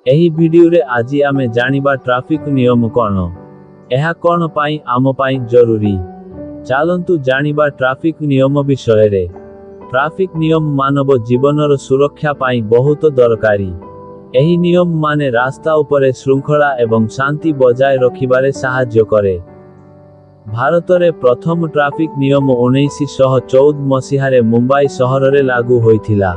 ଏହି ଭିଡିଓରେ ଆଜି ଆମେ ଜାଣିବା ଟ୍ରାଫିକ ନିୟମ କ'ଣ, ଏହା କ'ଣ ପାଇଁ ଆମ ପାଇଁ ଜରୁରୀ। ଚାଲନ୍ତୁ ଜାଣିବା ଟ୍ରାଫିକ ନିୟମ ବିଷୟରେ। ଟ୍ରାଫିକ ନିୟମ ମାନବ ଜୀବନର ସୁରକ୍ଷା ପାଇଁ ବହୁତ ଦରକାରୀ। ଏହି ନିୟମ ମାନେ ରାସ୍ତା ଉପରେ ଶୃଙ୍ଖଳା ଏବଂ ଶାନ୍ତି ବଜାୟ ରଖିବାରେ ସାହାଯ୍ୟ କରେ। ଭାରତରେ ପ୍ରଥମ ଟ୍ରାଫିକ ନିୟମ 1914 ମସିହାରେ ମୁମ୍ବାଇ ସହରରେ ଲାଗୁ ହୋଇଥିଲା।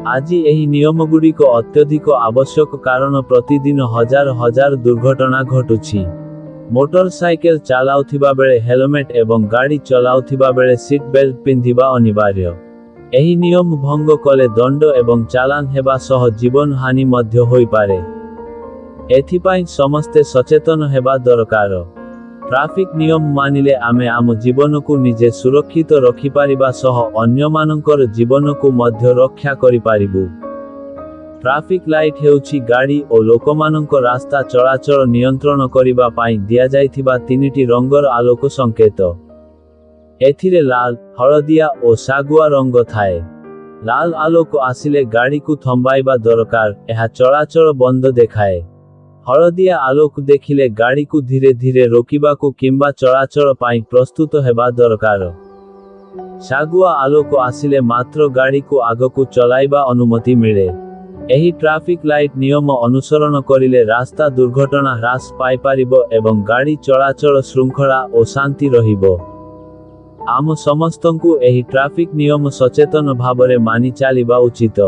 ଆଜି ଏହି ନିୟମଗୁଡ଼ିକ ଅତ୍ୟଧିକ ଆବଶ୍ୟକ, କାରଣ ପ୍ରତିଦିନ ହଜାର ହଜାର ଦୁର୍ଘଟଣା ଘଟୁଛି। ମୋଟରସାଇକେଲ ଚଲାଉଥିବା ବେଳେ ହେଲମେଟ ଏବଂ ଗାଡ଼ି ଚଲାଉଥିବା ବେଳେ ସିଟ୍ ବେଲ୍ଟ ପିନ୍ଧିବା ଅନିବାର୍ଯ୍ୟ। ଏହି ନିୟମ ଭଙ୍ଗ କଲେ ଦଣ୍ଡ ଏବଂ ଚାଲାଣ ହେବା ସହ ଜୀବନ ହାନି ମଧ୍ୟ ହୋଇପାରେ। ଏଥିପାଇଁ ସମସ୍ତେ ସଚେତନ ହେବା ଦରକାର। ଟ୍ରାଫିକ ନିୟମ ମାନିଲେ ଆମେ ଆମ ଜୀବନକୁ ନିଜେ ସୁରକ୍ଷିତ ରଖିପାରିବା ସହ ଅନ୍ୟମାନଙ୍କର ଜୀବନକୁ ମଧ୍ୟ ରକ୍ଷା କରିପାରିବୁ। ଟ୍ରାଫିକ ଲାଇଟ୍ ହେଉଛି ଗାଡ଼ି ଓ ଲୋକମାନଙ୍କ ରାସ୍ତା ଚଳାଚଳ ନିୟନ୍ତ୍ରଣ କରିବା ପାଇଁ ଦିଆଯାଇଥିବା ତିନିଟି ରଙ୍ଗର ଆଲୋକ ସଂକେତ। ଏଥିରେ ଲାଲ, ହଳଦିଆ ଓ ଶାଗୁଆ ରଙ୍ଗ ଥାଏ। ଲାଲ ଆଲୋକ ଆସିଲେ ଗାଡ଼ିକୁ ଥମ୍ବାଇବା ଦରକାର। ଏହା ଚଳାଚଳ ବନ୍ଦ ଦେଖାଏ। ହଳଦିଆ ଆଲୋକ ଦେଖିଲେ ଗାଡ଼ିକୁ ଧୀରେ ଧୀରେ ରୋକିବାକୁ କିମ୍ବା ଚଳାଚଳ ପାଇଁ ପ୍ରସ୍ତୁତ ହେବା ଦରକାର। ଶାଗୁଆ ଆଲୋକ ଆସିଲେ ମାତ୍ର ଗାଡ଼ିକୁ ଆଗକୁ ଚଲାଇବା ଅନୁମତି ମିଳେ। ଏହି ଟ୍ରାଫିକ ଲାଇଟ୍ ନିୟମ ଅନୁସରଣ କରିଲେ ରାସ୍ତା ଦୁର୍ଘଟଣା ହ୍ରାସ ପାଇପାରିବ ଏବଂ ଗାଡ଼ି ଚଳାଚଳ ଶୃଙ୍ଖଳା ଓ ଶାନ୍ତି ରହିବ। ଆମ ସମସ୍ତଙ୍କୁ ଏହି ଟ୍ରାଫିକ ନିୟମ ସଚେତନ ଭାବରେ ମାନି ଚାଲିବା ଉଚିତ।